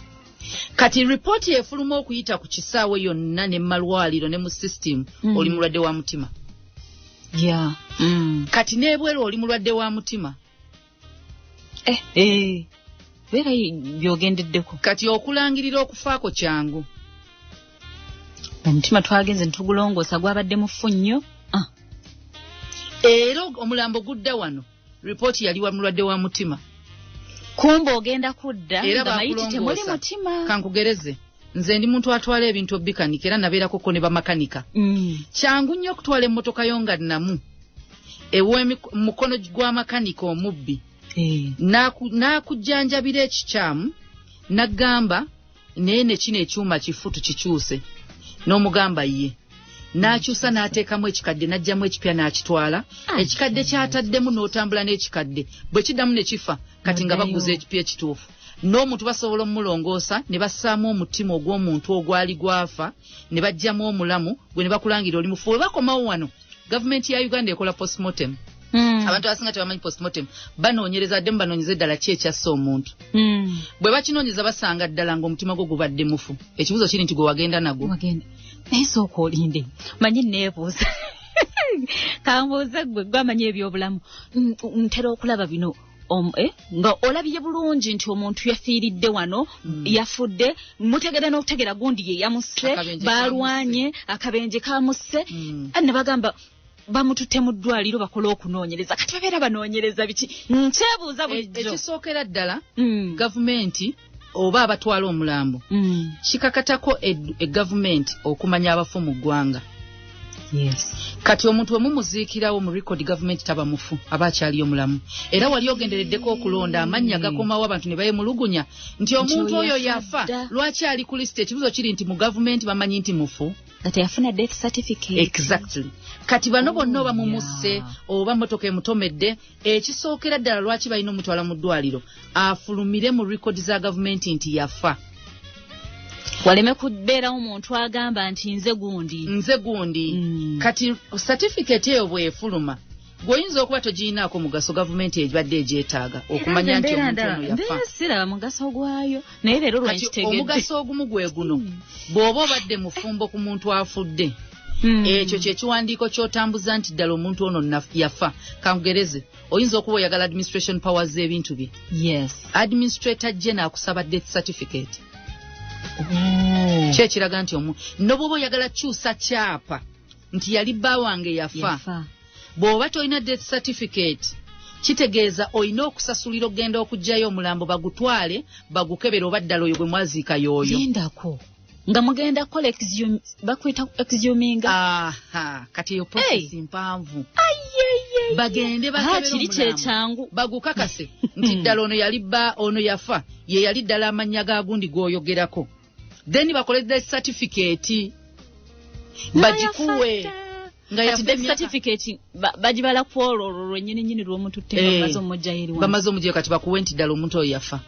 Kati ripooti efuluma okuyita ku kisaawe yonna ne malwaliro ne mu system, oli mulwadde wa mutima. Kati n'ebweru oli mulwadde wa mutima. Eh, beera byogendeddeko. Kati okulangirira okufaako kyangu. Omutima twagenze netugulongoosa, gwabadde mufu nnyo. Ah. Era omulambo gudda wano, ripooti yali wa mulwadde wa mutima. Kumba ogenda kudda Era nga mayiti temuli bakulongoosa. mutima. Kankugereze, nze ndi muntu atwala ebintu obikanika, era nabeerakoko ne bamakanika. Kyangu nnyo okutwala emmotoka yo nga nnamu ew'omukono gwa makanika omubbi, n'akujjanjabira ekikyamu, N'agamba naye ne kino ekyuma kifu tukikyuse, n'omugamba ye n'akyusa n'ateekamu ekikadde n'aggyamu ekipya n'akitwala. Ekikadde ky'ataddemu n'otambula n'ekikadde bwe kiddamu ne kifa, kati nga baguza ekipya ekituufu. N'omuntu basobola omulongoosa ne bassaamu omutima ogw'omuntu ogwali gwafa ne baggyamu omulamu gwe ne bakulangira oli mufu. We bakomawo wano, gavumenti ya Uganda ekola postmortem. Abantu abasinga tebamanyi postmortem. Banoonyereza ddemu, banoonyeza eddala ki ekyasse omuntu. Bwe bakinoonyeza basanga ddala ng'omutima gwo gubadde mufu. Ekibuuzo kiri nti gwe wagenda nagwo. Naye sooka olinde, manyi neebuuza, kambuuze gwe gwamanyi ebyobulamu. Ntera okulaba bino nga olabye bulungi nti omuntu yafiiridde wano, yafudde, mutegera n'okutegera gundi ye yamusse, balwanye, akabenje kamusse, ne bagamba bamututte mu ddwaliro bakole okunoonyereza. Kati babeera banoonyereza biki? Nkyebuuza bulijjo. Ekisookera ddala, gavumenti oba abatwala omulambo, kikakatako gavumenti okumanya abafu mu ggwanga. Kati omuntu omumuziikirawo mu record gavumenti taba mufu, aba akyaliyo mulamu. Era wali ogendereddeko okulonda amannya gakomawo abantu ne bayemulugunya nti omuntu oyo yafa, lwaki ali ku lisiti? Ekibuuzo kiri nti mu gavumenti bamanyi nti mufu, nga teyafuna death certificate. Exactly. Kati bano bonna oba mumusse oba mmotoka emutomedde, ekisookera ddala lwaki balina omutwala mu ddwaliro afulumire mu record za gavumenti nti yafa, waleme kubeerawo omuntu agamba nti nze gundi, nze gundi. Kati certificate eyo bw'efuluma, gw'oyinza okuba togiyinaako mugaso, gavumenti ebadde egyetaaga okumanya nti omuntu ono yafa. Siraba mugaso gwayo, naye leero lwenkitegedde. Omugaso ogumu gwe guno, bw'oba obadde mufumbo ku muntu afudde, ekyo kye kiwandiiko ky'otambuza nti ddala omuntu ono yafa. Kankugereze, oyinza okuba oyagala administration powers z'ebintu bye. Administrator general akusaba death certificate. Kye kiraga nti no bw'oba oyagala kyusa kyapa nti yali bba wange yafa, bw'oba tolina death certificate kitegeeza olina okusasulira okugenda okuggyayo omulambo bagutwale bagukebere oba ddala oyo gwe mwaziika y'oyo. Lindako nga mugenda kukola bakwita exhuminga. Aha, kati eyo process mpanvu. Bagende bakebere kiri kyekyangu bagukakase nti ddala ono yali bba ono yafa, ye yali ddala amannya ga gundi gw'oyogerako. Then bakole death certificate bagikuwe. Nga ya death certificate bagibala ku olwo lwennyini nnyini lw'omututte nga bamaze omugyayo eri wansi. Bamaze omugyayo, kati bakuwe nti ddala omuntu oyo yafa.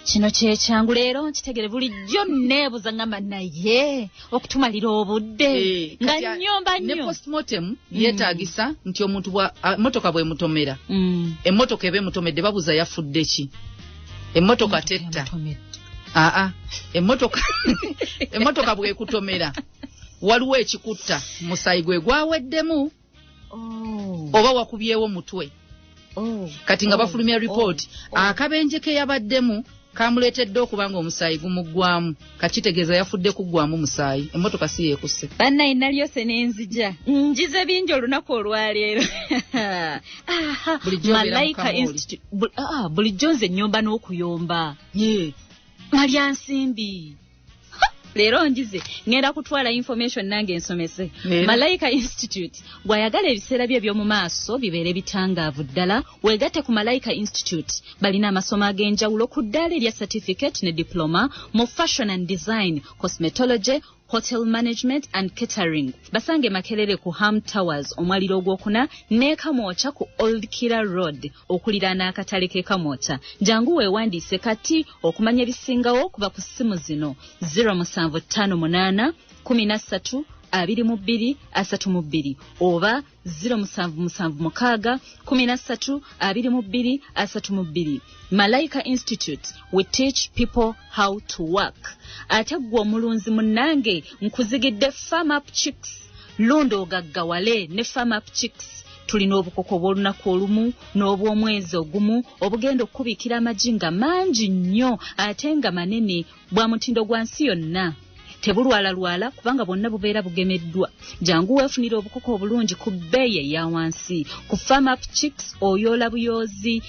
Kino kyekyangu leero nkitegere. Bulijjo neebuuza ngamba naye okutumalira obudde nga nnyomba nnyo. Ne postmortem yeetaagisa nti omuntu emmotoka bw'emutomera, emmotoka eba emutomedde, babuuza yafudde ki? Emmotoka tetta. Aa, emmotoka bw'ekutomera waliwo ekikutta, musaayi gwe gwaweddemu oba wakubyewo mutwe. Kati nga bafulumya ripooti, akabenje ke yabaddemu kamuleetedde okuba nga omusaayi gumuggwamu, kakitegeeza yafudde kuggwamu musaayi, emmotoka si yeekusse. Bannaye nalyose n'enzija njize bingi olunaku olwaleero. Malaika Institute, bulijjo nze nnyomba n'okuyomba malya nsimbi. Leero njize ngenda kutwala information nange nsomese. Malaika Institute, bw'ayagala ebiseera bye eby'omu maaso bibeere bitangaavu ddala, weegatte ku Malaika Institute. Balina amasomo ag'enjawulo ku ddaala erya certificate ne diploma mu fashion and design, cosmetology, hotel management and catering. Basange Makerere ku Ham Towers omwaliro ogwokuna ne Kamwokya ku Old Kira Road okuliraana akatale k'e Kamwokya. Jangu weewandiise kati okumanya ebisingawo kuba ku ssimu zino 0758 13 22 32 oba 0776 13 22 32. Malaika Institute, we teach people how to work. Ate ggwe omulunzi munnange nkuzigidde Farm Up Chicks. Lunda ogaggawale ne Farm Up Chicks. Tulina obukoko obw'olunaku olumu n'obw'omwezi ogumu obugenda okukubiikira amagi nga mangi nnyo ate nga manene, bwa mutindo gwa nsi yonna. Tebulwalalwala kubanga bwonna bubeera bugemeddwa. Jangu weefunire obukoko obulungi ku bbeeyi eya wansi. Ku Farm Up Chicks oyoola buyoozi.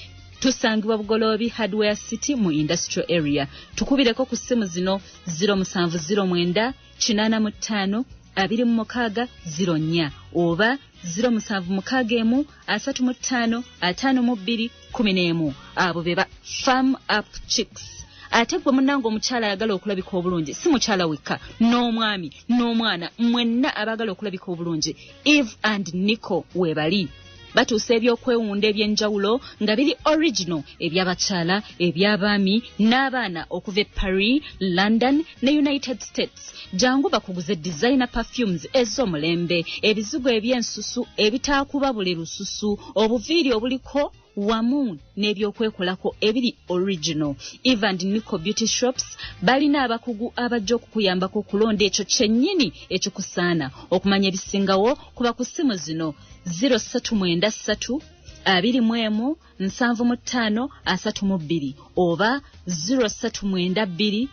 Tusangibwa Bugoloobi Hardware City mu industrial area. Tukubireko ku ssimu zino 0709 85 26 04 oba 0761 35 52 11. Abo be ba Farm Up Chicks. Ate gwe munnange omukyala ayagala okulabika obulungi, si mukyala wekka, n'omwami n'omwana, mwenna abaagala okulabika obulungi, Eve and Nico weebali. Batuusa ebyokwewunda ebyenjawulo nga biri original, ebyabakyala, ebyabaami n'abaana, okuva e Paris, London ne United States. Jangu bakuguze designer perfumes ez'omulembe, ebizigo ebyensusu ebitaakuba buli lususu, obuviiri obuliko wamu n'ebyokwekolako ebiri original. Eve and Nico Beauty Shops balina abakugu abajja okukuyambako okulonda ekyo kyennyini ekikusaana. Okumanya ebisingawo kuba ku ssimu zino: 0393 21 75 32 oba 0392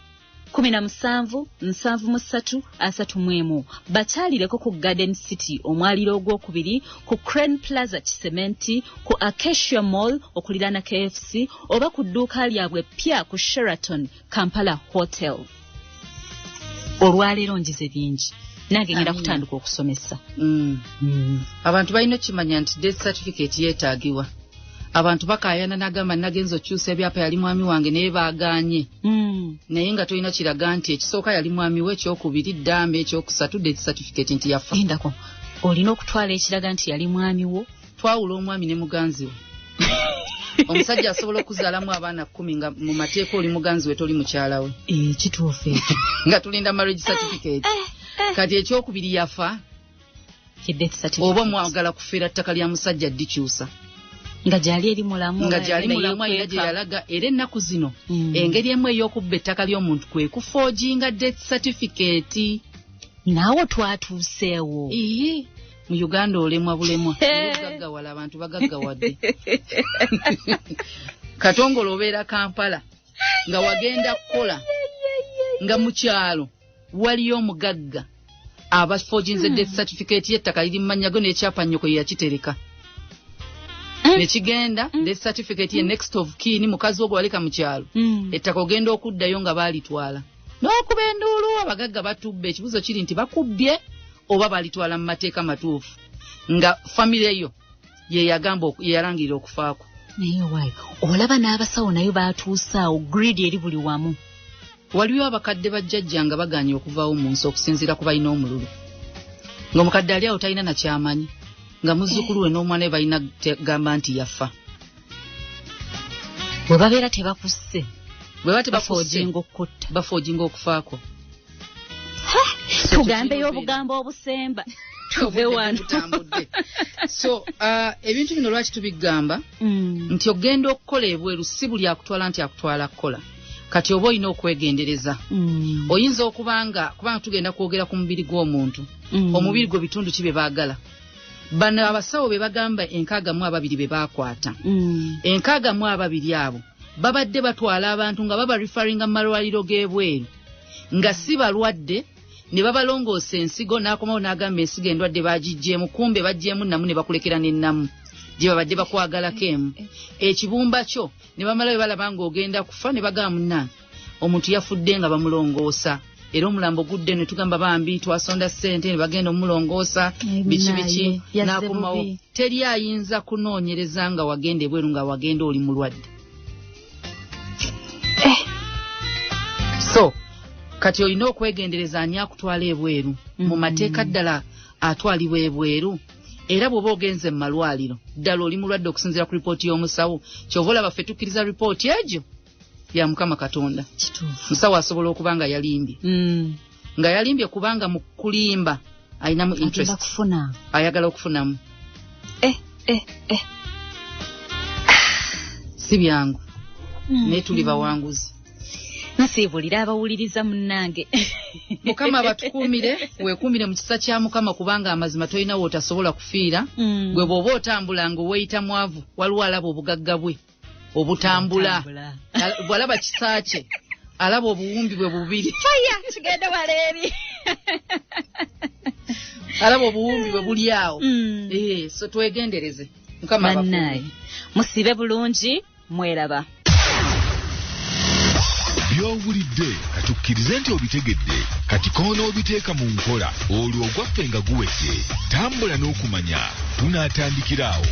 17 73 31. Bakyalireko ku Garden City, omwaliro ogwokubiri ku Crane Plaza Kisementi, ku Acacia Mall okuliraana KFC, oba ku dduuka lyabwe ppya ku Sheraton Kampala Hotel. Olwaleero njize bingi, nange ngenda kutandika okusomesa. Abantu balina okukimanya nti death certificate yeetaagibwa. Abantu bakaayana n'agamba, "Nagenza okyusa ebyapa, yali mwami wange naye baagaanye." Naye nga tolina kiraga nti ekisooka yali mwami we, ekyokubiri ddambe, ekyokusatu death certificate nti yafa. Lindako, olina okutwala ekiraga nti yali mwami wo. Twawula omwami ne muganzi we. Omusajja asobola okuzaalamu abaana 10 nga mu mateeka oli muganzi we, toli mukyala we. Kituufu ekyo. Nga tulinda marriage certificate. Kati ekyokubiri yafa. Ye death certificate. Oba mwagala kufeera ttaka lya musajja ddikyusa. Nga gyali eri mulamu. Nga gyali mulamu, alina gye yalaga. Era ennaku zino engeri emu ey'okubba ettaka ly'omuntu kwe kufoojinga death certificate. Naawe twatuuseewo. Iyi, mu Uganda olemwa bulemwa. Naye ogaggawala, abantu bagaggawadde. Katongole obeera Kampala nga wagenda kukola, nga mu kyalo waliyo omugagga abafoojinze death certificate y'ettaka liri mu mannya go, n'ekyapa nnyoko ye yakitereka nekigenda. Death certificate ye next of kin, mukazi wo gwe waleka mu kyalo. Ettaka ogenda okuddayo nga baalitwala n'okuba enduulu, "Abagagga batubba." Ekibuzo kiri nti bakubbye oba balitwala mu mateeka matuufu, nga famire yo ye yagamba ye yalangirira okufaako? Naye waayo olaba n'abasawo nayo batuusaawo greed eri buli wamu. Waliwo abakadde bajjajja nga baganye okuvaawo mu nsi okusinziira ku balina omululu, ng'omukadde ali awo talina nakyamanyi, nga muzzukulu we n'omwana we balina gamba nti yafa. Bwe babeera tebakusse, bwe ba tebakusse, bafoojinga okukutta. Bafoojinga okufaako. Tugambeyo obugambo obusemba tuve wano. Butambudde. So ebintu bino lwaki tubigamba? Nti ogenda okukola ebweru, si buli akutwala nti akutwala kukola. Kati oba olina okwegendereza. Oyinza okuba nga, kubanga tugenda kwogera ku mubiri gw'omuntu, omubiri gwe bitundu ki bye baagala? Bano abasawo be bagamba 62 be baakwata. 62 abo babadde batwala abantu nga babareferringa mu malwaliro g'ebweru nga si balwadde, ne babalongoosa ensigo, n'akomawo n'agamba ensigo endwadde bagiggyemu, kumbe baggyemu nnamu ne bakulekera n'ennamu gye babadde bakwagalako emu. Ekibumba kyo ne bamala bwe balaba ng'ogenda kufa ne bagamba, "Munnange, omuntu yafudde nga bamulongoosa." Era omulambo gudde ne tugamba, "Bambi, twasonda ssente ne bagenda omulongoosa." Biki biki. Naye, yazze n'akomawo. Bubi. Teri ayinza kunoonyereza nga wagenda ebweru nga wagenda oli mulwadde. So kati olina okwegendereza ani akutwala ebweru mu mateeka ddala atwalibwa ebweru. Era bw'oba ogenze mu malwaliro, ddala oli mulwadde okusinziira ku ripooti y'omusawo? Kyova olaba ffe tukkiriza ripooti egyo ya Mukama Katonda. Kituufu. Musawo asobola okuba nga yalimbye, nga yalimbye kubanga mu kulimba alinamu agenda interest, kufuna, ayagala okufunamu. Eh, eh, eh. Si byangu, naye tuli bawanguzi. Nsiibulira abawuliriza munnange. Mukama abatukuumire. Weekuumire mu kisa kya Mukama, kubanga amazima tolina wootasobola kufiira. Gwe bw'oba otambula nga weeyita mwavu, waliwo alaba obugagga bwe obutambula. Otambula. Bw'alaba kisa kye, alaba obuwumbi bwe bubiri. Faya kigende wala eri. Alaba obuwumbi bwe buli awo. Eh, so twegendereze. Mukama abakuume. Bannaaye, musiibe bulungi, mweraba. By'owulidde katukkirize nti obitegedde. Kati koona obiteeka mu nkola, olwo ogwaffe nga guwedde. Tambula n'okumanya tunaatandikira awo.